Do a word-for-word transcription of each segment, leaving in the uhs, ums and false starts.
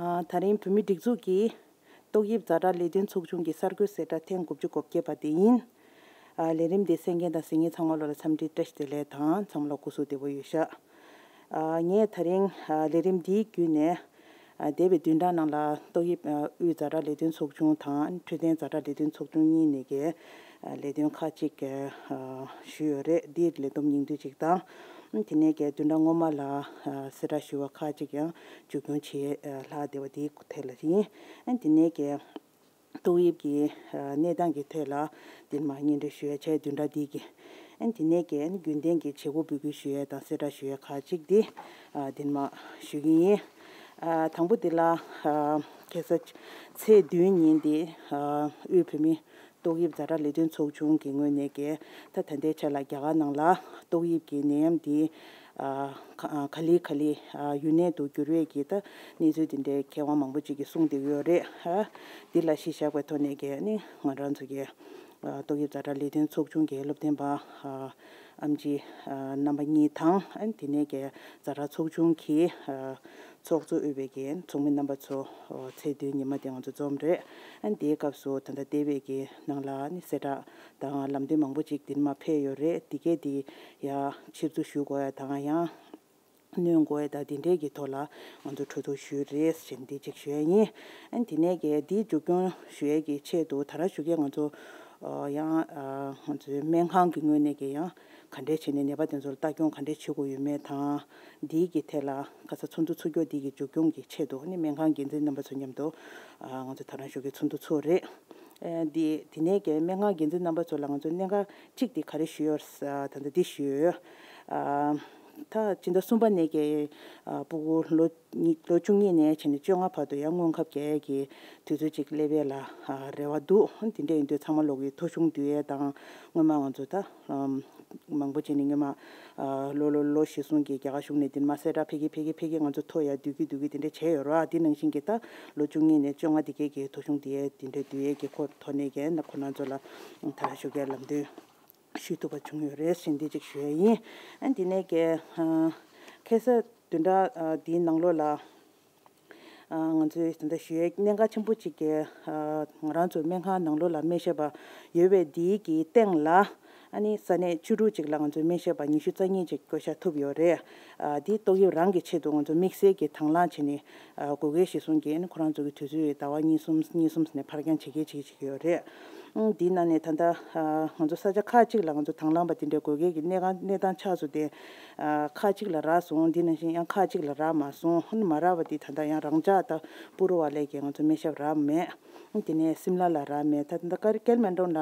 ཨ། ད་རིང་བོད་མིའི་སྒྲིག་འཛུགས་ཀྱི་ཏོག་དབྱིབས་ཛ་དྲག་ལས་དོན་ཚོགས་ཆུང་གི་གསར་འགོད་གསལ་བསྒྲགས་ཐེངས་དགུ་བཅུ་གོ་བརྒྱད་པ་དེ་ཡིན། ཨ། ལས་རིམ་འདི་གསན་མཁན་དང་གཟིགས་མཁན་ཚང་མ་ལོ་ལ་འཚམས་འདྲི་བཀྲ་ཤིས་བདེ་ལེགས་དང་ཚང་མ་ལ་སྐུ་གཟུགས་བདེ་པོ་ཡོད་ཤག་ཨ། ངས་ད་རིང་ཨ་ལས་རིམ་འདིའི་བརྒྱུད་ནས། ཨ། འདས་པའི་བདུན་ཕྲག་ནང་ལ་ཏོག་དབྱིབས་ཨ་དབུས་ཛ་དྲག་ལས་དོན་ཚོགས་ཆུང་དང་འཕྲོད་བསྟེན་ཛ་དྲག་ལས་དོན་ཚོགས་ཆུང་གཉིས་ནས་ཀྱི་ཨ་ལས་དོན་ཁག་ཅིག་ཨ་ཞུས་ཡོད་རེད། འདིའི་ལས་བསྡོམས་སྙིང་བསྡུས་ཅིག་དང་། དེ་ནས་ཀྱི་བདུན་ཕྲག་སྔོན་མ་ལ་ཨ་གསལ་བསྒྲགས་ཞུས་པ་ཁག་ཅིག་ཡང་མཇུག་སྐྱོང་བྱེད་ཨ་ལྷག་བསྡད་པ་དེའི་ཐད་ལ་ཡིན། ཨ། དེ་ནས་ཀྱི་ཏོག་དབྱིབས་ཀྱི་ཨ་གནས་སྟངས་ཀྱི་ཐད་ལ་འདི་མ་སྙན་སྒྲོན་ཞུ་ཡ་བྱས། བདུན་ཕྲག་འདི་གི། ཨ། དེ་ནས་ཀྱི་རྒྱུན་ལྡན་གྱི་བྱེད་སྒོ་འབོད་སྐུལ་ཞུ་ཡ་དང་གསལ་བསྒྲགས་ཞུ་ཡ་ཁག་ཅིག་འདི་ཨ་འདི་མ་ཞུ་གི་ཡིན། ཨ། དང་པོ་འདི་ལ་ཨ་ཁ་སང་ཚེས་བདུན་ཉིན་འདི་ཨ་དབུས་བོད་མིའི་ཏོག་དབྱིབས་ཛ་དྲག་ལས་དོན་ཚོགས་ཆུང་གི་ངོས་ནས་ཀྱི་ད་ད་ལྟའི་ཆ་ལ་རྒྱ་གར་ནང་ལ་ཏོག་དབྱིབས་ཀྱི་ནད་ཡམས་འདི་ཨ་ག་ཨ་ག་ལེ་ག་ལེ་ཨ་ཡུན་གནས་དུ་འགྱུར་བའི་གི་ད་གནས་ཚུལ་འདི་འདྲའི་མཁས་དབང་མང་པོ་ཅིག་གིས་གསུངས་བསྡད་ཡོད་རེད། ཨ། འདི་ལ་གཞི་བཞག་པའི་ཐོག་ནས་ཀྱི་ནི་ང་རང་ཚོ་གི་ཨ་ཏོག་དབྱིབས་ཛ་དྲག་ལས་དོན་ཚོགས་ཆུང་གི་སློབ་སྟོན་པ་ཨ་ཨེམ་ཆི་ཨ་རྣམ་པ་གཉིས་དང་། ཨ། དེ་ནས་ཀྱི་ཛ་དྲག་ཚོགས་ཆུང་གི་ཨ་ཚོགས་གཙོ་དབུས་པའི་གི་ཚོགས་མི་རྣམ་པ་ཚོ་ཨ་ཚེས་བདུན་ཉི་མ་དེ་ང་ཚོ་འཛོམས་རེད། ཨ། དེའི་སྐབས་སུ་ད་ལྟ་འདས་པའི་གི་ནང་ལ་ནི་གསལ་བསྒྲགས་དང་ལམ་སྟོན་མང་པོ་ཅིག་འདི་མ་ཕེབས་ཡོད་རེད། འདི་གས་འདི་ཡ་ཕྱིར་བསྡུ་ཞུ་དགོས་ཡ་དང་ཡང་། སྣོན་དགོས་དང་དེ་འདྲས་ཀྱི་ཐོག་ལ་ང་ཚོ་གྲོས་བསྡུར་ཞུས་རེད་ཟེར་འདི་གཅིག་ཞུ་ཡ་ཡིན། ཨ། དེ་ནས་ཀྱི་འདི་མཇུག་སྐྱོང་ཞུ་ཡ་གི་ཆེད་དུ་ད་རང་ཞུ་མཁན་ང་ཚོ་ཨ་ཡང་ཨ་ང་ཚོའི་སྨན་ཁང་གི་ངོས་ནས་ཀྱི་ཡང་ག་འདྲས་བྱས་ནས་ནད་པ་དེ་ཚོར་ལྟ་སྐྱོང་ག་འདྲས་བྱེད་དགོས་ཡོད་མེད་དང་། འདིའི་གི་ཐད་ལ་ཁ་ས་ཚོགས་འདུ་ཚུགས་རྒྱུ་འདི་གི་མཇུག་སྐྱོང་གི་ཆེད་དུ་ནི་སྨན་ཁང་འགན་འཛིན་རྣམ་པ་ཚོ་མཉམ་དུ་ཨ་ང་ཚོ་ད་རང་ཞུ་གི་ཚོགས་འདུ་ཚུགས་རེད། ཨ། འདི་དེ་ནས་ཀྱི་སྨན་ཁང་འགན་འཛིན་རྣམ་པ་ཚོ་ལ་ང་ཚོ་གནད་འགག་གཅིག་དེ་ག་རེ་ཞུས་ཡོད་ཟེར་ད་ལྟ་འདི་ཞུས་ཡོད། ཨ། ད་སྤྱི་ཟླ་གསུམ་པ་ནས་ཀྱི་ཨ་སྤུ་གུ་ལོ་གཉིས་ལོ་བཅུ་གཉིས་ནས་བྱས་ནས་བཅོ་ལྔ་བར་དུ་ཡང་སྔོན་ཁབ་རྒྱག་ཡས་ཀྱི་དུས་ཚོད་ཅིག་སླེབས་ཡས་ལ་ཨ་རེ་བ་འདུག་དེ་འདྲ་ཡིན་དུས་ཚང་མ་ལོག་གི་ཐོ་གཞུང་བསྡུ་ཡས་དང་། སྔོན་མ་ང་ཚོ་ད་ཨམ་མང་པོ་བྱས་ནས་སྔོན་མ་ཨ་ལོ་ལོ་ལོ་གཞིར་བཟུང་གི་རྒྱ་གར་གཞུང་ནས་འདི་མ་གསལ་བསྒྲགས་ཕེབས་ཀྱི་ཕེབས་ཀྱི་ཕེབས་ཀྱི་ང་ཚོ་ཐོ་ཡ་བསྡུ་གི་བསྡུ་གི་དེ་འདྲ་བྱས་ཡོད་རེད། འདི་ནང་བཞིན་གྱི་ད་ལོ་བཅུ་གཉིས་ནས་བཅོ་ལྔ་དེ་གས་ཀྱི་ཐོ་གཞུང་དེ་དེ་འདྲ་བསྡུ་ཡས་ཀྱི་ཁོ་ཐོ་ནས་ཀྱི་ན་ཁོ་རང་ཚོ་ལ་ད་ཞུ་གས་ལམ་སྟོན་ཞུ་ཐུབ་པ་བྱུང་ཡོད་རེད་ཟེར་འདི་གཅིག་ཞུ་ཡས་ཡིན། ཨ་འདི་ནས་ཀྱི་ཨ་ཁ་སང་བདུན་ཕྲག་ཨ་འདིའི་ནང་ལོགས་ལ། ཨ་ང་ཚོས་ད་ལྟ་ཞུ་ཡས་གནད་འགག་ཆེན་པོ་གཅིག་གི་ཨ་ང་རང་ཚོའི་སྨན་ཁང་ནང་ལོགས་ལ་སྨན་ཞབས་པ་ཡོད་པའི་འདིའི་གི་སྟེང་ལ། ཨ་ནི་ས་གནས་བཅུ་དྲུག་ཅིག་ལ་ང་ཚོའི་སྨན་ཞབས་པ་ཉི་ཤུ་རྩ་གཉིས་ཅིག་བསྐོ་བཞག་ཐུབ་ཡོད་རེད། ཨ་འདི་ཏོག་དབྱིབས་རང་གི་ཆེད་དུ་ང་ཚོ་དམིགས་བསལ་གྱི་དང་བླངས་བྱས་ནས་ཨ་དགོས་གལ་གཞིར་བཟུང་གིས་ཨ་ནི་ཁོ་རང་ཚོ་གི་དུས་ཚོད་ཟླ་བ་གཉིས་གསུམ་གཉིས་གསུམ་ནས་ཕར་འགྱངས་བྱེད་གལ་བྱེད་ཀྱི་ཡོད་རེད། ཨང་འདི་ནང་ནས་ད་ལྟ་ཨ་ང་ཚོ་ས་ཆ་ཁག་ཅིག་ལ་ང་ཚོ་དང་བླངས་པ་དེ་འདྲའི་དགོས་གལ་གྱི་གནས་གང་གནས་སྟངས་ཆགས་སོང་སྟེ། ཨ་ཁག་ཅིག་ལ་རག་སོང་། འདི་ནང་བཞིན་ཡང་ཁག་ཅིག་ལ་རག་མ་སོང་། ཧོན་མ་རག་པ་དེ་ད་ལྟ་ཡང་རང་འཇགས་ད་པུ་རུ་ཝ་ལའི་གི་ང་ཚོ་སྨན་ཞབས་རག་མེད། དེ་ནས་སིམ་ལ་ལ་རག་མེད། ད་ད་ལྟ་ཀར་ཀལ་མན་ཌོ་ན་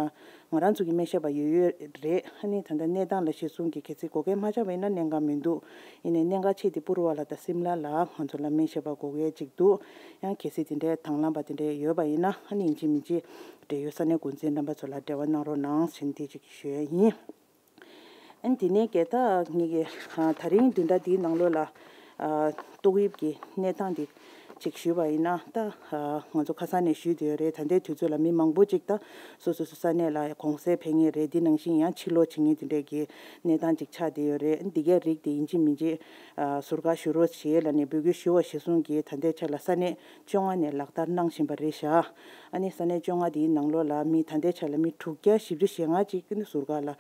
ང་རང་ཚོ་གི་སྨན་ཞབས་པ་ཡོད་ཡོད་རེད། ཨ་ནི་ད་ལྟ་གནས་སྟངས་ལ་གཞི་བཟུང་གི་གལ་སྲིད་དགོས་གལ་མ་ཆགས་པ་ཡིན་ན་གནད་འགག་མི་འདུག་ཡིན་ནའི་གནད་འགག་ཆེ་དེ་པུ་རུ་ཝ་ལ་དང་སིམ་ལ་ལ་ང་ཚོ་ལ་སྨན་ཞབས་པ་དགོས་གལ་ཅིག་འདུག་ཡང་གལ་སྲིད་དེ་འདྲའི་དང་བླངས་པ་དེ་འདྲའི་ཡོད་པ་ཡིན་ན་ཨ་ནི་ཡིན་གཅིག་མིན་གཅིག་འབྲེལ་ཡོད་ས་གནས་འགོ་འཛིན་རྣམ་པ་ཚོ་ལ་འབྲེལ་བ་གནང་རོགས་གནང་ཟེར་འདི་ཅིག་ཞུ་ཡ་ཡིན། ཨ་ནི་དེ་ནས་གལ་ཏེ་ངེད་ཀྱི་ཨ་ད་རིང་བདུན་ཕྲག་འདིའི་ནང་ལོགས་ལ་ཨ་ཏོག་དབྱིབས་ཀྱི་གནས་སྟངས་འདི་ཅིག་ཞུས་པ་ཡིན་ན། ད་ཨ་ང་ཚོ་ཁ་སང་ནས་ཞུས་བསྡད་ཡོད་རེད། ད་ལྟའི་དུས་ཚོད་ལ་མི་མང་པོ་ཅིག་ད་སོ་སོ་སོ་ས་གནས་ལ་གུང་སེང་ཕེབས་མཁན་རེད། འདི་ནང་བཞིན་ཡང་ཕྱིར་ལོག་བྱེད་མཁན་དེ་འདྲས་ཀྱི་གནས་སྟངས་ཅིག་ཆགས་བསྡད་ཡོད་རེད། ཨ་ནི་འདི་གའི་རིགས་དེ་ཡིན་གཅིག་མིན་གཅིག་ཨ་ཟུར་བཀག་ཞུ་རོགས་བྱེད་ལབ་ནས་འབོད་སྐུལ་ཞུ་བ་གཞིར་བཟུང་གིས་ད་ལྟའི་ཆ་ལ་ས་གནས་བཅོ་ལྔ་ནས་ལག་བསྟར་གནང་བཞིན་པ་རེད་ཤག་ཨ་ནི་ས་གནས་བཅོ་ལྔ་དེའི་ནང་ལོགས་ལ་མི་ད་ལྟའི་ཆ་ལ་མི་དྲུག་བརྒྱ་བཞི་བཅུ་ཞེ་ལྔ་ཅིག་ཨ་ནི་ཟུར་བཀག་ལ་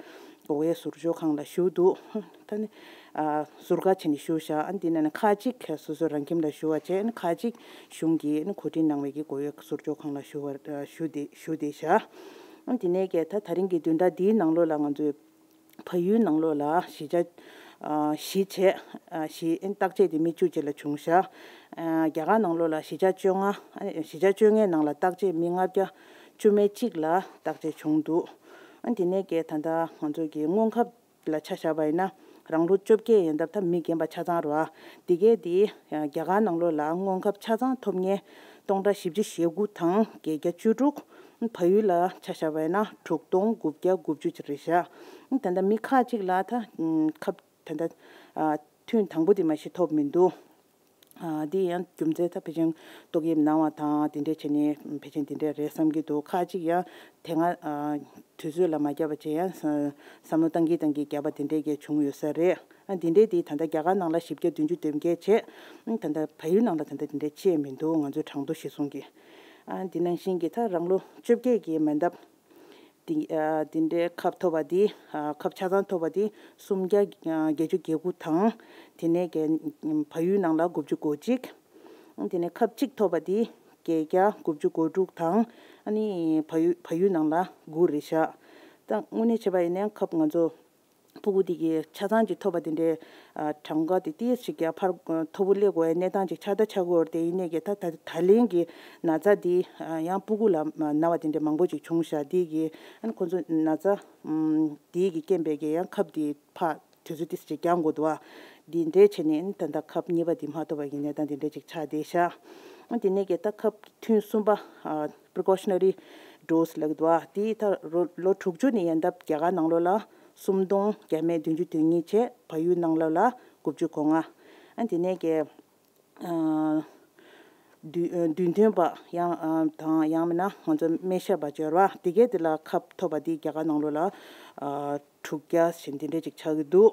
དགོས་ཡས་ཟུར་འཇོག་ཁང་ལ་བཞུགས་འདུག་ད་ནི་ཨ་ཟུར་བཀག་བྱས་ནས་བཞུགས་ཤག་ཨ་ནི་དེ་ནང་ནས་ཁག་ཅིག་སོ་སོའི་རང་ཁྱིམ་ལ་བཞུགས་པ་བྱས། ཨ་ནི་ཁག་ཅིག་གཞུང་གིས་ཨ་ནི་གོ་སྒྲིག་གནང་བའི་གི་དགོས་ཡས་ཟུར་འཇོག་ཁང་ལ་བཞུགས་པ་ཨ་བཞུགས་བསྡད་བཞུགས་བསྡད་ཤག་ཨ་ནི་དེ་ནས་ཀྱི་ད་ད་རིང་གི་བདུན་ཕྲག་འདིའི་ནང་ལོགས་ལ་ང་ཚོའི་བལ་ཡུལ་ནང་ལོགས་ལ་གཞིས་ཆགས་ཨ་བཞི་བྱས། ཨ་བཞི་ཨ་ནི་བརྟག་དཔྱད་དེ་མི་བཅུ་ཅིག་ལ་བྱུང་ཤག་ཨ་རྒྱ་གར་ནང་ལོགས་ལ་གཞིས་ཆགས་བཅོ་ལྔ། ཨ་ནི་གཞིས་ཆགས་བཅོ་ལྔའི་ནང་ལ་བརྟག་དཔྱད་མི་ལྔ་བརྒྱ་བཅུ་མེད་གཅིག་ལ་བརྟག་དཔྱད་བྱུང་འདུག་ཨ་ནི་དེ་ནས་ཀྱི་ད་ལྟ་ང་ཚོ་གི་སྔོན་ཁབ་ལ་ཆ་བཞག་པ་ཡིན་ན་རང་ལོ་བཅོ་བརྒྱད་ཡན་འདབ་ད་མི་རྒན་པ་ཆ་ཚང་རེད་པ། འདི་གས་དེ་རྒྱ་གར་ནང་ལོགས་ལ་སྔོན་ཁབ་ཆ་ཚང་ཐོབ་མཁན་སྟོང་ཕྲག་བཞི་བཅུ་ཞེ་དགུ་དང་བརྒྱད་བརྒྱ་བཅུ་དྲུག་བལ་ཡུལ་ལ་ཆ་བཞག་པ་ཡིན་ན་དྲུག་སྟོང་དགུ་བརྒྱ་དགུ་བཅུ་ཅིག་རེད་ཤག་ད་ལྟ་མི་ཁག་ཅིག་ལ་ད་ཁབ་ད་ལྟ་ཨ་ཐུན་དང་པོ་དེ་མ་གཞི་ཐོབ་མི་འདུག་ཨ་འདི་ཡང་རྒྱུ་མཚན་ད་ཕལ་ཆེར་ཏོག་དབྱིབས་ན་བ་དང་དེ་འདྲས་བྱས་ནས་ཕལ་ཆེར་དེ་འདྲས་རེད་བསམ་གྱི་འདུག་ཁག་ཅིག་ཡང་དེ་སྔ་ཨ་དུས་ཚོད་ལ་མ་བརྒྱབ་པ་བྱས་ཡང་བསམ་བློ་བཏང་གིན་བཏང་གིན་བརྒྱབ་པ་དེ་འདྲས་ཀྱི་བྱུང་ཡོད་ས་རེད། ཨ་འདི་འདྲའི་དེ་ད་ལྟ་རྒྱ་གར་ནང་ལ་བཞི་བརྒྱ་བདུན་ཅུ་དོན་བརྒྱད་བྱས། ཨ་ད་ལྟ་བལ་ཡུལ་ནང་ལ་ད་ལྟ་འདི་འདྲའི་ཅི་ཡང་མི་འདུག་ང་ཚོའི་གྲངས་ཐོ་གཞིར་བཟུང་གི། ཨ་འདི་ནང་བཞིན་གྱི་ད་རང་ལོ་བཅོ་བརྒྱད་ཀྱི་མན་འདབ། དེ་ཨ་དེ་འདྲའི་ཁབ་ཐོབ་པ་དེ། ཨ་ཁབ་ཆ་ཚང་ཐོབ་པ་དེ་སུམ་བརྒྱ་ཨ་བརྒྱད་ཅུ་གྱ་དགུ་དང་། དེ་ནས་ག་བལ་ཡུལ་ནང་ལ་དགུ་བཅུ་གོ་གཅིག་དེ་ནས་ཁབ་གཅིག་ཐོབ་པ་དེ་བརྒྱད་བརྒྱ་དགུ་བཅུ་གོ་དྲུག་དང་། ཨ་ནི་བལ་ཡུལ་བལ་ཡུལ་ནང་ལ་དགུ་རེད་ཤག་ད་དངོས་གནས་བྱས་པ་ཡིན་ན་ཁབ་ང་ཚོ་ཕྲུ་གུ་དེ་གི་ཆ་ཚང་གཅིག་ཐོབ་པ་དེ་འདྲའི་ཨ་གྲངས་ཀ་དེ་ཏིས་ཞིག་ཡ་ཕར་མཐོ་པོ་སླེབས་དགོས་ཡ་གནས་སྟངས་ཅིག་ཆགས་ད་ཆགས་ཀྱི་ཡོད་རེད་དེ། ཡིན་ནའི་གི་ད་ད་ད་ལན་གྱི་ན་ཚ་དེ་ཨ་ཡང་ཕྲུ་གུ་ལ་ན་བ་དེ་འདྲའི་མང་པོ་ཅིག་བྱུང་ཤག་དེ་གི་ཨ་ནི་ཁོ་ཚོ་ན་ཚ་ཨམ་དེ་གི་རྐྱེན་པས་གི་ཡང་ཁབ་དེ་ཕར་དུས་ཚོད་ཏིས་ཅིག་འགྱངས་དགོས་འདུག་བ། དེ་འདྲའི་བྱས་ནས་ཨ་ནི་ད་ལྟ་ཁབ་གཉིས་པ་དེ་མ་ཐོབ་པ་གི་གནས་སྟངས་དེ་འདྲའི་ཅིག་ཆགས་བསྡད་ཤག་ཨ་དེ་ནས་གི་ད་ཁབ་ཐུན་གསུམ་པ་ཨ་precautionary dose ལབ་ཀྱི་འདུག་བ། དེ་ད་རོ་ལོ་དྲུག་ཅུ་ནས་ཡན་འདབ་རྒྱ་གར་ནང་ལོགས་ལ་སུམ་སྟོང་བརྒྱ་མེད་བདུན་ཅུ་དོན་གཉིས་བྱས། བལ་ཡུལ་ནང་ལོགས་ལ་དགུ་བཅུ་གོ་ལྔ། ཨ་དེ་ནས་གི་ཨ་རྡུལ་རྡུལ་ཐོན་པ་ཡང་ཨ་དང་ཡང་མིན་ན་ང་ཚོ་སྨན་ཞབས་པ་སྦྱོར་བ་དེ་གས་དེ་ལ་ཁབ་ཐོབ་པ་དེ་རྒྱ་གར་ནང་ལོགས་ལ་ཨ་དྲུག་བརྒྱ་བཞིན་དེ་འདྲས་ཅིག་ཆགས་ཀྱི་འདུག་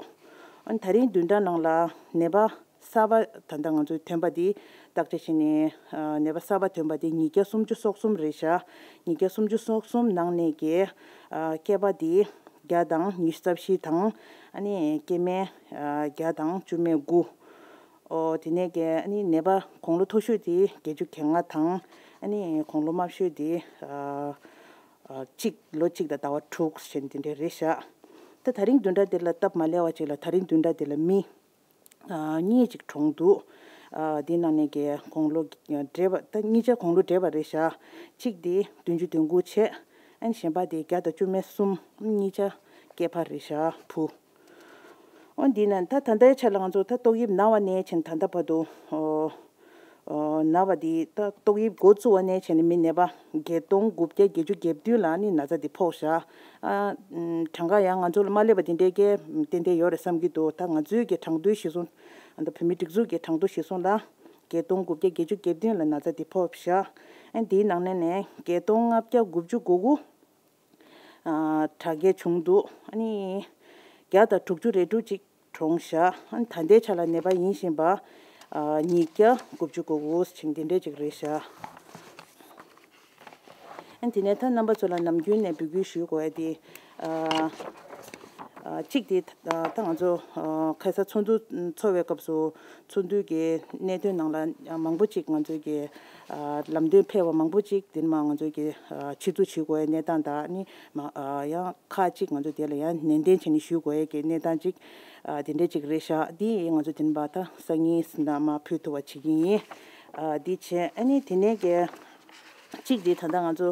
ཨ་ད་རིང་བདུན་ཕྲག་ནང་ལ་ནད་པ་གསར་པ་ད་ལྟ་ང་ཚོས་ཐོན་པ་དེ་བརྟག་དཔྱད་བྱས་ནས་ཨ་ནད་པ་གསར་པ་ཐོན་པ་དེ་ཉིས་བརྒྱ་སུམ་ཅུ་སོ་གསུམ་རེད་ཤག་ཉིས་བརྒྱ་སུམ་ཅུ་སོ་གསུམ་ནང་ནས་གི་ཨ་སྐྱེས་པ་དེ་བརྒྱ་དང་ཉི་ཤུ་རྩ་བཞི་དང་། ཨ་ནི་སྐྱེས་དམན་ཨ་བརྒྱ་དང་བཅུ་མེད་དགུ། ཨོ་དེ་ནས་གི་ཨ་ནི་ནད་པ་དགུང་ལོ་མཐོ་ཤོས་དེ་བརྒྱད་ཅུ་གྱ་ལྔ་དང་། ཨ་ནི་དགུང་ལོ་དམའ་ཤོས་དེ་ཨ་ཨ་གཅིག་ལོ་གཅིག་དང་ཟླ་བ་དྲུག་བཞིན་དེ་འདྲས་རེད་ཤག་ད་ད་རིང་བདུན་ཕྲག་འདི་ལ་སྟབས་མ་ལེགས་པ་ཅིག་ལ་ད་རིང་བདུན་ཕྲག་འདི་ལ་མི་ཨ་གཉིས་ཅིག་གྲོངས་འདུག་ཨ་དེ་ནང་ནས་གི་དགུང་ལོ་བགྲེས་པ་ད་གཉིས་ཆ་དགུང་ལོ་བགྲེས་པ་རེད་ཤག་གཅིག་དེ་བདུན་ཅུ་དོན་དགུ་བྱས། ཨ་ནི་གཞན་པ་དེ་བརྒྱ་དང་བཅུ་མེད་གསུམ། གཉིས་ཆ་སྐྱེས་ཕ་རེད་ཤག་བུ། འོ་འདི་ན་ད་ད་ལྟའི་ཆ་ལ་ང་ཚོ་ད་ཏོག་དབྱིབས་ན་བ་ནས་བྱས་ནས་ད་ལྟ་བར་དུ་ཨོ་ཨོ་ན་བ་འདི་ད་ཏོག་དབྱིབས་འགོ་བཙུགས་པ་ནས་བྱས་ནས་མི་ནད་པ་བརྒྱད་སྟོང་དགུ་བརྒྱ་བརྒྱད་ཅུ་གྱ་བདུན་ལ་ནི་ན་ཚ་འདི་ཕོག་ཤག་ཨ་གྲངས་ཀ་ཡང་ང་ཚོ་ལ་མ་སླེབས་པ་དེ་འདྲའི་སྐད་ཏན་ཏན་ཡོད་རེད་བསམ་གྱི་འདུག་ད་ང་ཚོའི་གི་གྲངས་ཐོའི་གཞི་བཟུང་ད་བོད་མི་སྒྲིག་འཛུགས་ཀྱི་གྲངས་ཐོ་གཞི་བཟུང་ལ་བརྒྱད་སྟོང་དགུ་བརྒྱ་བརྒྱད་ཅུ་གྱ་བདུན་ལ་ན་ཚ་འདི་ཕོག་ཤག་ཨ་འདིའི་ནང་ནས་ནས་བརྒྱད་སྟོང་ལྔ་བརྒྱ་དགུ་བཅུ་གོ་དགུ། ཨ་དྲག་སྐྱེད་བྱུང་འདུག་ཨ་ནི་བརྒྱ་དང་དྲུག་ཅུ་རེ་དྲུག་ཅིག་གྲོངས་ཤག་ཨ་ནི་ད་ལྟའི་ཆ་ལ་ནད་པ་ཡིན་བཞིན་པ་ཨ་ཉིས་བརྒྱ་དགུ་བཅུ་གོ་དགུ་ཞིག་འདི་འདྲས་ཅིག་རེད་ཤག་ཨ་ནི་དེ་ནས་ད་རྣམ་པ་ཚོ་ལ་ནམ་རྒྱུན་ནས་འབོད་སྐུལ་ཞུ་དགོས་ཡ་དེ་ཨ་ཨ་གཅིག་དེ་ད་ད་ང་ཚོ་ཨ་ཁ་ས་ཚོགས་འདུ་འཚོགས་པའི་སྐབས་སུ་ཚོགས་འདུའི་གི་གནད་དོན་ནང་ལ་མང་པོ་ཅིག་ང་ཚོའི་གི་ཨ་ལམ་སྟོན་ཕེབས་པ་མང་པོ་ཅིག་དེ་ནས་མ་ང་ཚོའི་གི་ཨ་ཆེད་འཛུགས་བྱེད་དགོས་ཡ་གནས་སྟངས་དང་ནི་མ་ཨ་ཡང་ཁག་ཅིག་ང་ཚོ་དེ་ལ་ཡང་ནན་ཏན་བྱས་ནས་ཞུ་དགོས་ཡ་གི་གནས་སྟངས་ཅིག་ཨ་དེ་འདྲས་ཅིག་རེད་ཤག་འདི་ང་ཚོ་དེ་ནས་མ་ད་སང་ཉིན་ནང་མ་ཕུལ་ཐུབ་པ་བྱེད་ཀྱི་ཡིན། ཨ་འདི་བྱས་ཨ་ནི་དེ་ནས་གི་གཅིག་འདི་ད་ལྟ་ང་ཚོ་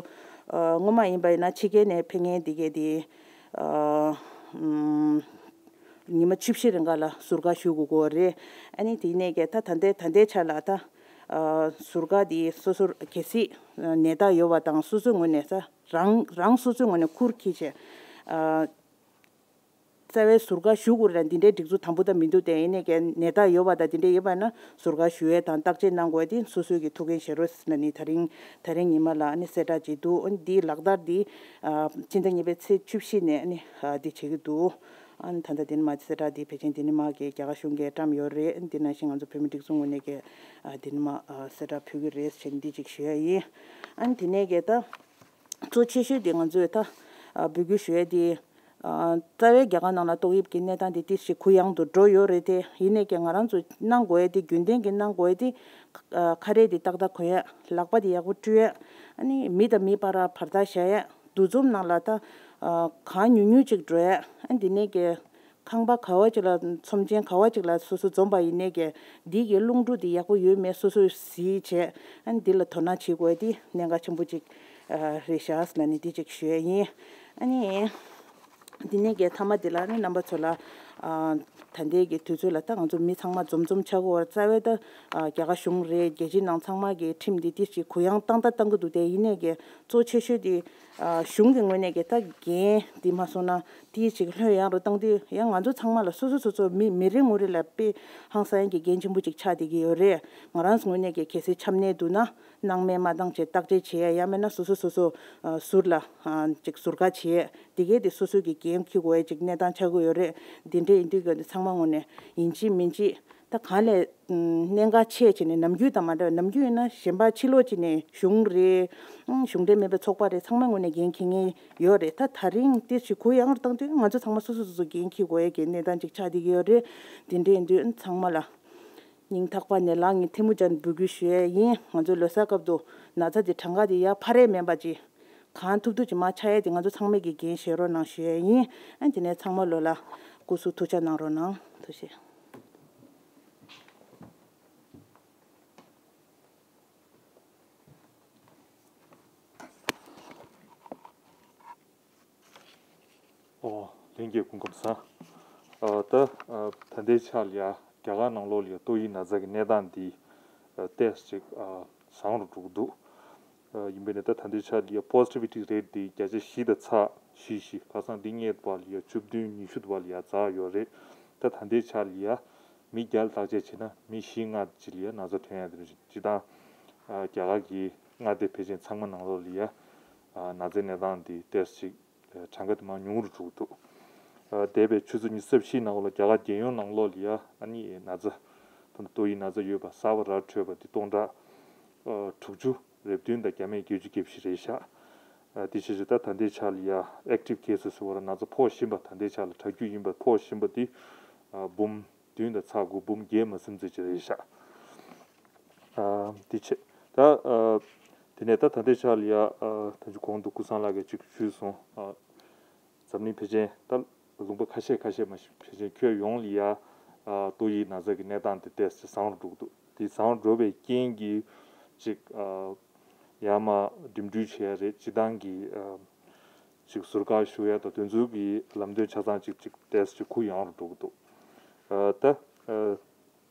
ཨ་སྔོན་མ་ཡིན་པ་ཡིན་ན་ཕྱི་རྒྱལ་ནས་ཕེབས་མཁན་འདི་གས་འདི་ཨ་ཨམ། ཉི་མ་བཅུ་བཞི་རིང་ག་ལ་ཟུར་བཀག་ཞུ་དགོས་ཀྱི་ཡོད་རེད། ཨ་ནི་དེ་ནས་ཀྱི་ད་ད་ལྟའི་ད་ལྟའི་ཆ་ལ་ད་ཨ་ཟུར་བཀག་དེ་སོ་སོར་གལ་སྲིད་ནད་རྟགས་ཡོད་པ་དང་སོ་སོའི་ངོས་ནས་ས་རང་རང་སོ་སོའི་ངོས་ནས་ཁུར་འཁྱེར་བྱས་ཨ་རྩ་བའི་ཟུར་བཀག་ཞུ་དགོས་རེད་ལ་འདི་འདྲའི་སྒྲིག་འཛུགས་དམ་པོ་ད་མི་འདུག་སྟེ། ཡིན་ནའི་ཀྱི་ནད་རྟགས་ཡོད་པ་དང་འདི་འདྲའི་ཡོད་པ་ན་ཟུར་བཀག་ཞུ་ཡས་དང་བརྟག་དཔྱད་གནང་དགོས་དེ་སོ་སོའི་གི་ཐུགས་འགན་བཞེས་རོགས་ཟེར་ནས་ནི་ད་རིང་ད་རིང་ཉི་མ་ལ་ཨ་ནི་གསལ་བསྒྲགས་བྱེད་འདུག་ཨ་ནི་འདིའི་ལག་བསྟར་འདི་ཨ་སྤྱི་ཟླ་གཉིས་པའི་ཚེས་བཅུ་བཞི་ནས་ཨ་ནི་ཨ་འདི་བྱེད་ཀྱི་འདུག་ཨ་ནི་ད་ལྟ་དེ་ནི་མ་གསལ་བསྒྲགས་འདི་ཕལ་ཆེར་དེ་ནི་མ་གི་རྒྱ་གར་གཞུང་གིས་བཀྲམ་ཡོད་རེད། འདི་ནང་བཞིན་ང་ཚོ་བོད་མི་སྒྲིག་འཛུགས་ངོས་ནས་གི་ཨ་དེ་ནི་མ་ཨ་གསལ་བསྒྲགས་ཕུལ་གི་རེད་ཟེར་འདི་ཅིག་ཞུ་ཡ་ཡིན། ཨ་ནི་དེ་ནས་གི་ད་གཙོ་ཆེ་ཤོས་དེ་ང་ཚོས་ད་ཨ་འབོད་སྐུལ་ཞུ་ཡ་དེ་ཨ་རྩ་བའི་རྒྱ་གར་ནང་ལ་ཏོག་དབྱིབས་ཀྱི་གནས་སྟངས་དེ་ཏིག་ཞིག་གུ་ཡངས་དུ་འགྲོ་ཡོད་རེད་དེ། ཡིན་ནའི་ཀྱང་ང་རང་ཚོ་གནང་དགོས་ཡ་དེ་རྒྱུན་ལྡན་གྱི་གནང་དགོས་ཡ་དེ་ཨ་ཁ་རས་དེ་ཏག་ཏག་གོན་ཡ། ལག་པ་དེ་ཡག་པོ་བཀྲུ་ཡ། ཨ་ནི་མི་དང་མི་བར་བར་ཐག་བཞག་ཡ། འདུ་འཛོམས་ནང་ལ་ད་ཨ་གང་ཉུང་ཉུང་ཅིག་འགྲོ་ཡ། ཨ་འདི་ནས་ཀྱི་ཁང་པ་ག་བ་ཅིག་ལ་ཚོམས་ཆེན་ག་བ་ཅིག་ལ་སོ་སོ་འཛོམས་པ་ཡིན་ནའི་ཀྱི་འདི་གི་རླུང་འཕྲུལ་འདི་ཡག་པོ་ཡོད་མེད་སོ་སོས་གཟིགས་བྱས། ཨ་ནི་འདི་ལ་དོ་སྣང་བྱེད་དགོས་འདི་གནད་འགག་ཆེན་པོ་ཅིག་ཨ་རེད་ཤག་ལ་ནི་འདི་ཅིག་ཞུ་ཡ་ཡིན། ཨ་ནི་འདི་ནས་ཀྱི་མཐའ་མ་འདི་ལ་ནི་རྣམ་པ་ཚོ་ལ་ཨ་ད་ལྟའི་གི་དུས་ཚོད་ལ་ད་ང་ཚོ་མི་ཚང་མ་འཛོམས་འཛོམས་ཆགས་ཀྱི་ཡོད་རེད། རྩ་བའི་ད་ཨ་རྒྱ་གར་གཞུང་རེད། རྒྱལ་སྤྱི་ནང་ཚང་མ་གི་ཁྲིམས་འདི་ཏིག་ཅིག་གུ་ཡངས་ཏང་ཏང་གཏང་གི་འདུག་དེ་ཡིན་ནའི་གི་གཙོ་ཆེ་ཤོས་དེ་ཨ་གཞུང་གི་ངོས་ནས་ཀྱི་ད་འགན་འདི་མ་སོང་ན་ཏིག་ཅིག་ལྷོད་ཡངས་རུ་བཏང་དུས་ཡང་ང་ཚོ་ཚང་མ་ལ་སོ་སོ་སོ་སོ་མི་མི་རེ་ངོ་རེ་ལ་དཔེ་ཧང་སང་གི་འགན་ཆེན་པོ་ཅིག་ཆགས་བསྡད་ཀྱི་ཡོད་རེད། ང་རང་ཚོ་ངོས་ནས་ཀྱི་གལ་སྲིད་ཆམ་ནད་འདུག་ན་ སྣང་མེད་མ་བཏང་བྱས་བརྟག་དཔྱད་བྱེད་ཡ། ཡང་མིན་ན་སོ་སོ་སོ་སོ་ཨ་ཟུར་ལ་ཨ་ཅིག་ཟུར་བཀག་བྱེད་ཡ། དེ་གས་དེ་སོ་སོ་གི་འགན་འཁྱེར་དགོས་ཡ་ཅིག་གནས་སྟངས་ཆགས་ཀྱི་ཡོད་རེད། འདི་འདྲས་ཡིན་དུས་ཀྱི་ཚང་མ་ངོས་ནས་ཡིན་གཅིག་མིན་གཅིག་ད་གང་ལས་གནད་འགག་ཆེ་བྱས་ནས་ནམ་རྒྱུན་དང་མ་འདྲ་བའི། ནམ་རྒྱུན་ཡིན་ན་གཞན་པ་ཕྱི་ལོགས་ཅིག་ནས་གཞུང་རེད། གཞུང་འབྲེལ་མེད་པའི་ཚོགས་པ་རེད། ཚང་མ་ངོས་ནས་འགན་འཁྱེར་མཁན་ཡོད་རེད། ད་ད་རིང་དེ་ཞིག་གུ་ཡངས་རུ་བཏང་དུས་ང་ཚོ་ཚང་མ་སོ་སོ་སོ་སོ་འགན་འཁྱེར་དགོས་ཡ་གི་གནས་སྟངས་ཅིག་ཆགས་བསྡད་ཀྱི་ཡོད་རེད། དེ་འདྲས་ཡིན་དུས་ཚང་མ་ལ་སྙིང་ཐག་པ་ནས་ལག་གཉིས་ཐལ་མོ་སྦྱར་ནས་འབོད་སྐུལ་ཞུ་ཡ་ཡིན། ང་ཚོའི་ལོ་གསར་སྐབས་དུ་ན་ཚ་དེ་གྲངས་ཀ་དེ་ཡར་འཕར་ཡས་མེད་པ་ཅིག་གང་ཐུབ་ཐུབ་ཅིག་མར་ཆག་ཡས་དེ་ང་ཚོ་ཚང་མས་ཀྱི་འགན་བཞེས་རོགས་གནང་ཞུ་ཡ་ཡིན། ཨ་དེ་ནས་ཚང་མ་ལོ་ལ་སྐུ་གཟུགས་ཐུགས་ཅག་གནང་རོགས་གནང་། ཐུགས་རྗེ་ཆེ། ཨོ། ལྷན་རྒྱས་སྐུ་ཁམས་བཟང་། ཨ་ད་ཨ་ད་ལྟའི་ཆར་ལ་ཡ་རྒྱ་གར་ནང་ལོགས་ལ་ཡ་ཏོག་དབྱིབས་ན་ཚ་གི་གནས་སྟངས་འདི་ཨ་ཏོག་ཙམ་ཅིག་ཨ་བཟང་རུ་འགྲོ་གི་འདུག་ཨ་ཡིན་པས་ན་ད་ད་ལྟའི་ཆར་ལ་ཡ་positivity rate འདི་བརྒྱ་ཆ་བཞི་དང་ཚེག་བཞི་བཞི། ཁ་སང་འདི་སྔོན་དུ་བ་ལ་ཡ་བཅུ་བདུན་ཉི་ཤུ་དུ་བ་ལ་ཡ་འཛེགས་ཡོད་རེད། ད་ད་ལྟའི་ཆར་ལ་ཡ་མི་བརྒྱ་ལ་བརྟག་དཔྱད་བྱས་ན་མི་བཞི་ལྔ་ཅིག་ལ་ཡ་ན་ཚ་ཐོན་ཡ་དེ་རེད། སྤྱིར་བཏང་ཨ་རྒྱ་གར་གྱི་མངའ་སྡེ་ཕལ་ཆེར་ཚང་མ་ནང་ལོགས་ལ་ཡ་ཨ་ན་ཚའི་གནས་སྟངས་འདི་ཏོག་ཙམ་ཅིག་གྲངས་ཀ་དེ་མར་ཉུང་རུ་འགྲོ་གི་འདུག་ཨ་འདས་པའི་ཆུ་ཚོད་ཉི་ཤུ་རྩ་བཞི་ནང་ལ་རྒྱ་གར་རྒྱལ་ཡོངས་ནང་ལོགས་ལ་ཡ་ཨ་ནི་ན་ཚ་ད་ལྟ་ཏོག་དབྱིབས་ན་ཚ་ཡོད་པ་གསར་པ་ར་འཕྲོད་པ་དེ་སྟོང་ཕྲག་ཨ་དྲུག་ཅུ་རེ་བདུན་དང་བརྒྱ་མེད་བརྒྱད་ཅུ་གྱ་བཞི་རེད་ཤག་ཨ་དེ་བྱས་ཙང་ད་ད་ལྟའི་ཆར་ལ་ཡ་active cases ཟེར་བ་ར་ན་ཚ་ཕོག་བཞིན་པ། ད་ལྟའི་ཆར་ལ་དྲག་སྐྱེད་ཡིན་པ་ཕོག་བཞིན་པ་དེ་ཨ་འབུམ་བདུན་དང་ཚེག་དགུ། འབུམ་བརྒྱད་མ་ཟིན་ཙམ་ཅིག་རེད་ཤག་ཨ་འདི་བྱས། ད་ཨ་དེ་ནས་ད་ད་ལྟའི་ཆར་ལ་ཡ་ཨ་ད་ཅི་གོང་དུ་ཀུན་བཟང་ལགས་ཀྱིས་ཅིག་ཞུས་སོང་། ཨ་འཛམ་གླིང་ཕལ་ཆེར་ད་ལུང་པ་ཁ་ཤས་ཁ་ཤས་མ་ཞིག་ཕལ་ཆེར་ཁྱོན་ཡོངས་ལ་ཡ་ཨ་ཏོག་དབྱིབས་ན་ཚ་གི་གནས་སྟངས་དེ་ཏོག་ཙམ་བཟང་རུ་འགྲོ་གི་འདུག་དེ་བཟང་རུ་འགྲོ་བའི་རྐྱེན་གྱིས་ཅིག་ཨ་ཡར་མར་འགྲིམ་འགྲུལ་བྱེད་ཡ་རེད། སྤྱིར་བཏང་གི་ཨ་ཅིག་ཟུར་བཀག་ཞུ་ཡ་དང་དེ་ཚོའི་གི་ལམ་སྟོན་ཆ་ཚང་ཅིག་ཅིག་ཏོག་ཙམ་ཅིག་གུ་ཡངས་རུ་འགྲོ་གི་འདུག་ཨ་ད་ཨ་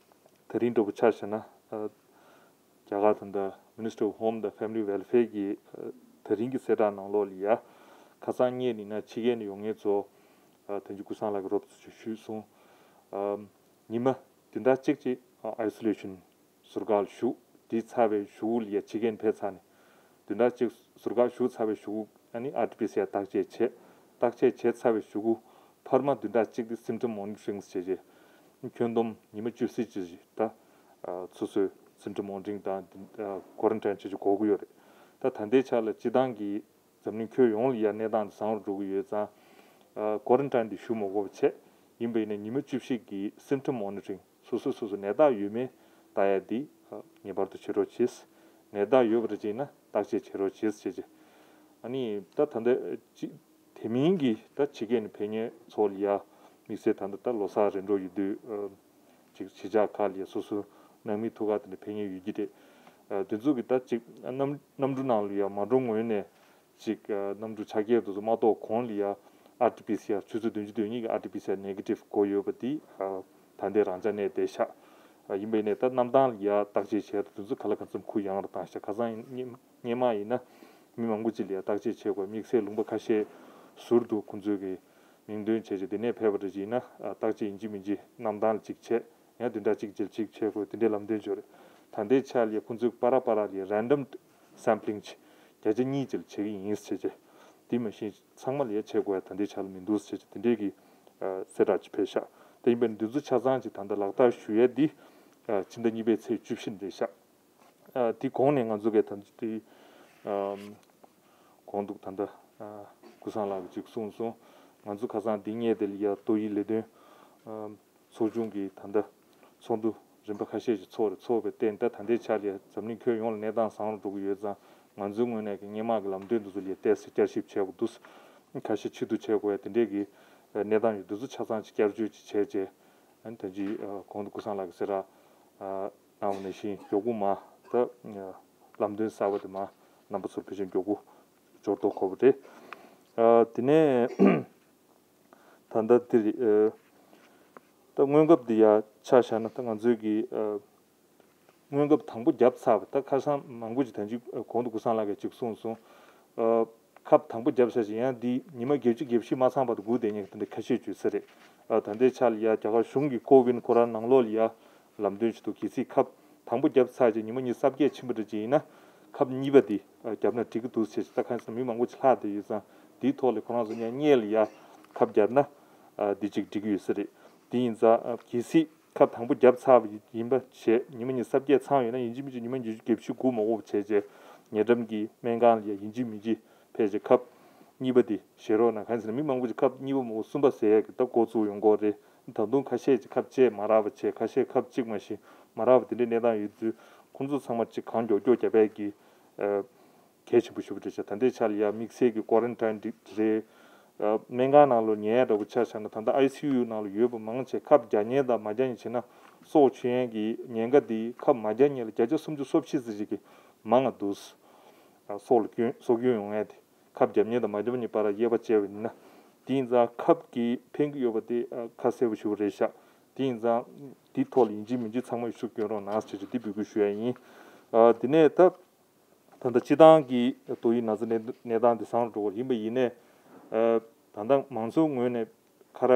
དེ་རིང་འདྲ་པོ་ཆ་བཞག་ན་ཨ་རྒྱ་གར་ད་ལྟ་Ministry of Home དང་Family Welfare གི་ཨ་དེ་རིང་གི་གསལ་བསྒྲགས་ནང་ལོགས་ལ་ཡ་ཁ་སང་ཉིན་ནས་ཕྱི་རྒྱལ་ནས་ཡོང་མཁན་ཚོ་ཨ་ད་ཅི་ཀུན་བཟང་ལགས་ཀྱིས་རོབ་ཙམ་ཞུས་སོང་། ཨ་ཉི་མ་བདུན་ཕྲག་གཅིག་ཅིག་ཨ་isolation ཟུར་བཀག་ལ་བཞུགས། དེ་ཚར་བའི་གཞུག་ལ་ཡ་ཕྱི་རྒྱལ་ནས་ཕེབས་ཚར་ནས་བདུན་ཕྲག་གཅིག་ཟུར་བཀག་ཞུ་ཚར་བའི་གཞུག་ཨ་ནི་ཨར་ཊི་པི་སི་ཨར་བརྟག་དཔྱད་བྱས། བརྟག་དཔྱད་བྱས་ཚར་བའི་གཞུག་གུ་འཕར་མ་བདུན་ཕྲག་གཅིག་དེ་symptom monitoring བྱས་རྗེས་ཁྱོན་བསྡོམས་ཉི་མ་བཅུ་བཞི་ཅིག་ད་ཨ་སོ་སོའི་symptom monitoring དང་ཨ་quarantine བྱེད་རྒྱུ་དགོས་ཀྱི་ཡོད་རེད། ད་ད་ལྟའི་ཆ་ལ་སྤྱིར་བཏང་གི་འཛམ་གླིང་ཁྱོན་ཡོངས་ལ་ཡ་གནས་སྟངས་དེ་བཟང་རུ་འགྲོ་གི་ཡོད་ཙང་ཨ་quarantine དེ་ཞུ་མ་དགོས་པ་བྱས། ཡིན་པ་ཡིན་ན་ཉི་མ་བཅུ་བཞི་གི་symptom monitoring སོ་སོ་སོ་སོ་ནད་རྟགས་ཡོད་མེད་ལྟ་ཡ་འདི་ཨ་ངེས་པར་དུ་བྱེད་རོགས་གྱིས། ནད་རྟགས་ཡོད་པ་རེད་ཅེ་ན་བརྟག་དཔྱད་བྱེད་རོགས་གྱིས་ཟེར་བྱས། ཨ་ནི་ད་ད་ལྟ་ཅི་དེ་མིན་གྱི་ད་ཕྱི་རྒྱལ་ནས་ཕེབས་མཁན་ཚོ་ལ་ཡ་དམིགས་བསལ་ད་ལྟ་ད་ལོ་གསར་རེ་འགྲོ་ཡོད་དུས་ཨ་ཅིག་གཞིས་ཆགས་ཁག་ལ་ཡ་སོ་སོ་ནང་མི་ཐུག་ག་དེ་འདྲ་ཕེབས་མཁན་ཡོད་ཀྱི་རེད། ཨ་དེ་ཚོ་གི་ད་ཅིག་གནམ་གནམ་གྲུ་ནང་ལ་ཡ་མ་འགྲོ་སྔོན་ནས་ཅིག་ཨ་གནམ་གྲུ་ཆ་རྐྱེན་དེ་ཚོ་མ་གཏོགས་གོང་ལ་ཡ་ཨར་ཊི་པི་སི་ཨར་ཆུ་ཚོད་བདུན་ཅུ་དོན་གཉིས་ཀྱི་ཨར་ཊི་པི་སི་ཨར་negative བགོས་ཡོད་པ་དེ་ཨ་ད་ལྟའི་རང་འཇགས་གནས་བསྡད་ཤག་ཨ་ཡིན་པས་ནས་ད་གནམ་ཐང་ལ་ཡ་བརྟག་དཔྱད་བྱས་དུས་དེ་ཚོ་ག་ལ་གང་འཚམ་གུ་ཡངས་རུ་བཏང་ཤག་ཁ་སང་ཡིན་སྔོན་མ་ཡིན་ན་མི་མང་པོ་ཅིག་ལ་ཡ་བརྟག་དཔྱད་བྱེད་དགོས། དམིགས་བསལ་ལུང་པ་ཁ་ཤས་ཟུར་དུ་ཁོང་ཚོས་ཀྱི་མིང་འདོན་བྱས་རྗེས་དེ་ནས་ཕེབས་པ་རེད་ཅེ་ན་ཨ་བརྟག་དཔྱད་ཡིན་གཅིག་མིན་གཅིག་གནམ་ཐང་ལ་གཅིག་བྱས། ཡང་བདུན་ཕྲག་གཅིག་རྗེས་གཅིག་བྱེད་དགོས་དེ་འདྲའི་ལམ་སྟོན་བྱས་རེད། ད་ལྟའི་ཆ་ལ་ཡ་ཁོང་ཚོས་པ་ར་པ་ར་ལ་ཡ་random sampling བྱས་བརྒྱ་ཆ་གཉིས་ཅིག་ལ་བྱེད་ཀྱི་ཡིན་ཟེར་བྱས། དེ་མ་གཞི་ཚང་མ་ལ་ཡ་བྱེད་དགོས་ཡ་ད་ལྟའི་ཆ་ལ་མི་འདུག་ཟེར་བྱས་དེ་འདྲའི་གི་ཨ་གསལ་བསྒྲགས་ཅིག་ཕེབས་ཤག་དེ་ཡིན་པས་ན་འདི་ཚོ་ཆ་ཚང་ཅིག་ད་ལྟ་ལག་བསྟར་ཞུ་ཡ་འདི་ཨ་ཕྱི་ཟླ་གཉིས་པའི་ཚེས་བཅུ་བཞི་ནས་རེད་ཤག་ཨ་དེ་གོང་ནས་ང་ཚོ་གིས་ད་ལྟ་དེ་ཨ་གོང་དུ་ད་ལྟ་ཨ་ཀུན་བཟང་ལགས་ཀྱིས་ཅིག་གསུངས་སོང་། ང་ཚོ་ཁ་སང་འདི་སྔས་དེ་ལ་ཡ་ཏོག་དབྱིབས་ལས་དོན་ཨ་ཚོགས་ཆུང་གི་ད་ལྟ་ཚོགས་འདུ་རིམ་པ་ཁ་ཤས་ཤིག་ཚོགས་རེད། ཚོགས་པའི་སྟེང་ད་ད་ལྟའི་ཆ་ལ་འཛམ་གླིང་ཁྱོན་ཡོངས་ལ་གནས་སྟངས་བཟང་རུ་འགྲོ་གི་ཡོད་ཙང་ང་ཚོའི་ངོས་ནས་ཀྱི་སྔོན་མ་གི་ལམ་སྟོན་དེ་ཚོ་ལ་ཏོག་ཙམ་བསྐྱར་ཞིབ་བྱེད་དགོས་འདུག་ཁ་ཤས་ཕྱིར་བསྡུ་བྱེད་དགོས་ཡ་དེ་འདྲས་ཀྱི་གནས་སྟངས་ཡོད་དུས་ཚོ་ཆ་ཚང་ཅིག་བསྐྱར་བཅོས་ཅིག་བྱས་རྗེས་ཨ་ནི་ད་ཅི་གོང་དུ་ཀུན་བཟང་ལགས་ཀྱིས་གསལ་བསྒྲགས་གནང་བ་ནང་བཞིན་མགྱོགས་པོ་མ་ད་ལམ་སྟོན་གསར་པ་དེ་མ་རྣམ་པ་ཚོར་ཕལ་ཆེར་མགྱོགས་པོ་འབྱོར་ཐོག་གོ་བ་རེད། དེ་ནས། ད་ལྟ་འདིར་ཨ་ད་སྔོན་ཁབ་འདི་ཡ་ཆ་བཞག་ན་ད་ང་ཚོའི་གི་ཨ་སྔོན་ཁབ་དང་པོ་བརྒྱབ་ཚར་བ་ད་ཁ་སང་མང་པོ་ཅིག་ད་ཅིག་གོང་དུ་ཀུན་བཟང་ལགས་ཀྱིས་ཅིག་གསུངས་སོང་། ཨ་ཁབ་དང་པོ་བརྒྱབ་ཚར་ཞིང་ཡང་འདི་ཉི་མ་བརྒྱད་ཅུ་གྱ་བཞི་མ་ཚང་བར་དུ་སྒུག་བསྡད་མཁན་གྱི་ད་འདི་ཁ་ཤས་ཡོད་ས་རེད། ཨ་ད་ལྟའི་ཆ་ལ་ཡ་རྒྱ་གར་གཞུང་གི་ཀོ་ཝིན་ཁོ་རང་ནང་ལོགས་ལ་ཡ་ལམ་སྟོན་ཞིག་འདུག་གལ་སྲིད་ཁབ་དང་པོ་བརྒྱབ་ཚར་རྗེས་ཉི་མ་ཉི་ཤུ་རྩ་བརྒྱད་ཕྱིན་པ་འདྲ་ཅིག་ཡིན་ན་ ཁབ་གཉིས་པ་འདི་ཨ་བརྒྱབ་ན་འགྲིག་གི་འདུག་ཟེར་ཅིག་ད་གང་ཟེར་ན་མི་མང་པོ་ཅིག་ལྷག་བསྡད་ཡོད་ཙང་འདིའི་ཐོག་ལ་ཁོ་རང་ཚོ་ཉན་སྔོན་ལ་ཡ་ཁབ་བརྒྱབ་ན་ཨ་འདི་ཅིག་འགྲིག་གི་ཡོད་ས་རེད། དེ་ཡིན་ཙང་ཨ་གལ་སྲིད་ཁབ་དང་པོ་བརྒྱབ་ཚར་བ་ཡིན་པ་བྱས་ཉི་མ་གཉིས་གསར་བརྗེ་ཚང་ཡོད་ན་ཡིན་གཅིག་མིན་གཅིག་ཉི་མ་ཉི་ཤུ་བརྒྱད་ཅུ་སྒུག་མ་དགོས་པ་བྱས་རྗེས་ཉེ་འགྲམ་གྱི་སྨན་ཁང་ལ་ཡ་ཡིན་གཅིག་མིན་གཅིག་ཕལ་ཆེར་ཁབ་གཉིས་པ་འདི་བཞེས་རོགས་གནང་། གང་ཡིན་ཟེར་ན་མི་མང་པོ་ཅིག་ཁབ་གཉིས་པ་མ་གཏོགས་གསུམ་པ་ཟེར་ཡག་གི་ད་འགོ་བཙུགས་ཡོང་གི་རེད། ད་དུང་ཁ་ཤས་ཅིག་ཁབ་གཅིག་མ་རག་པ་བྱས། ཁ་ཤས་ཁབ་གཅིག་མ་གཏོགས་མ་རག་པ་དེ་འདྲའི་གནས་སྟངས་ཡོད་དུས་ཁོང་ཚོ་ཚང་མ་ཅིག་གང་མགྱོགས་མགྱོགས་བརྒྱབ་པའི་གི་ཨ་གལ་ཆེན་པོ་ཞིག་རེད་ཤག་ད་ལྟའི་ཆ་ལ་ཡ་དམིགས་བསལ་གྱི་ཀོ་རན་ཊིན་རེད། ཨ་སྨན་ཁང་ནང་ལ་ཉལ་ཡག་འདྲ་པོ་ཆ་བཞག་ན་ད་ལྟ་ཨའི་སི་ཡུ་ནང་ལ་ཡོད་པ་མང་ཆེ་ཁབ་རྒྱག་མཁན་དང་མ་རྒྱག་མཁན་བྱས་ན་སྲོག་བཅད་ཡག་གི་ཉེན་ཁ་འདི་ཁབ་མ་རྒྱག་མཁན་ལ་བརྒྱ་ཆ་སུམ་ཅུ་སོ་བཞི་ཙམ་ཞིག་གིས་མང་ང་འདུག་ཨ་སྲོག་ལ་སྐྱོན་སྲོག་སྐྱོན་ཡོང་ཡག་དེ། ཁབ་བརྒྱབ་མཁན་དང་མ་བརྒྱབ་མཁན་བར་ལ་དབྱེ་བ་བྱས་པ་ཡིན་ན། དེ་ཡིན་ཙང་ཁབ་ཀྱིས་ཕན་གྱི་ཡོད་པ་དེ་ཨ་ཁ་གསལ་པོ་ཞེ་པོ་རེད་ཤག་དེ་ཡིན་ཙང་དེའི་ཐོག་ལ་ཡིན་གཅིག་མིན་གཅིག་ཚང་མས་ཤུགས་སྐྱོན་རོགས་གནང་ཞེས་བྱས་འདི་འབོད་སྐུལ་ཞུ་ཡ་ཡིན། ཨ་དེ་ནས་ད་ད་ལྟ་སྤྱི་བཏང་གི་ཏོག་དབྱིབས་ན་ཚ་གནས་གནས་སྟངས་དེ་བཟང་རུ་འགྲོ་གི་ཡིན་པ་ཡིན་ནའི། ཨ་ད་ལྟ་མང་ཚོགས་ངོས་ནས་ཁ་ར་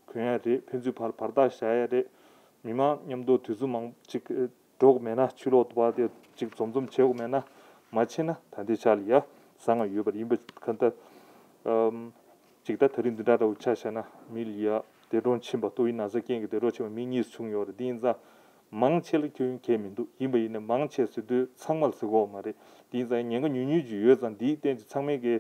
གོན་ཡ་རེད། ཕན་ཚུན་བར་བར་ཐག་བཞག་ཡ་རེད། མི་མང་མཉམ་དུ་དུས་ཚོད་མང་ཅིག་འགྲོ་གི་མེད་ན། ཕྱི་ལོགས་དུ་བ་དེ་ཅིག་འཛོམས་འཛོམས་བྱེད་དགོས་མེད་ན། མ་བྱེད་ན་ད་ལྟའི་ཆ་ལ་ཡ་བཟང་ང་ཡོད་པ་རེད། ཡིན་པ་ག་འདྲ་ཨམ་ཅིག་ད་ད་རིང་འདི་འདྲ་འདྲ་བོ་ཆ་བཞག་ན་མི་ལ་ཡ་འདས་གྲོངས་ཕྱིན་པ་ཏོག་དབྱིབས་ན་ཚ་རྐྱེན་གྱིས་འདས་གྲོངས་ཕྱིན་པ་མི་གཉིས་བྱུང་ཡོད་རེད། དེ་ཡིན་ཙང་མང་ཆེ་ལ་སྐྱོན་གལ་མི་འདུག་ཡིན་པ་ཡིན་ན་མང་ཆེ་ཟེར་དུས་ཚང་མ་ལ་ཟེར་དགོས་མ་རེད། དེ་ཡིན་ཙང་ཉེན་ཁ་ཉུང་ཉུང་ཅིག་ཡོད་ཙང་འདིའི་སྟེང་ཅིག་ཚང་མས་ཀྱི་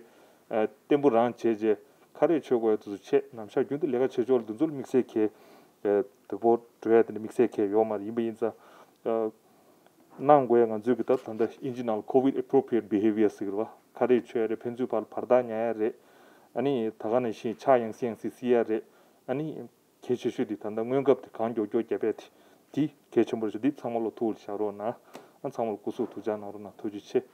ཨ་བརྟན་པོ་རང་བྱས་རྗེས་ཁ་རས་མཆོད་དགོས་ཡ་དེ་ཚོ་བྱས། ནམ་ཞག་རྒྱུན་དུ་ལས་ཀ་བྱེད་ཕྱོགས་ལ་འདི་ཚོ་ལ་དམིགས་བསལ་གྱི་ཨ་དོ་ཕོག་འགྲོ་ཡ་དེ་འདྲ་དམིགས་བསལ་གྱི་ཡོད་མ་རེད། ཡིན་པ་ཡིན་ཙང་ཨ་གནང་དགོས་ཡ་ང་ཚོའི་གི་ད་ད་ལྟ་ཨིན་ཇི་ནང་ལ་COVID appropriate behavior ཟེར་གི་རེད་བ། ཁ་རས་མཆོད་ཡ་རེད། ཕན་ཚུན་བར་བར་ཐག་ཉར་ཡ་རེད། ཨ་ནི་ད་ག་ནང་བཞིན་ཕྱག་ཡང་སེ་ཡང་སེ་བསིལ་ཡ་རེད། ཨ་ནི་གལ་ཆེ་ཤོས་དེ་ད་ལྟ་སྔོན་ཁབ་དེ་གང་མགྱོགས་མགྱོགས་བརྒྱབ་པས་དེ་དེ་གལ་ཆེན་པོ་རེད་ཤག་འདི་ཚང་མ་ལ་ཐུགས་ལ་བཞག་རོགས་གནང་། ཨ་ཚང་མ་ལ་སྐུ་གཟུགས་ཐུགས་ཅག་གནང་རོགས་གནང་། ཐུགས་རྗེ་ཆེ།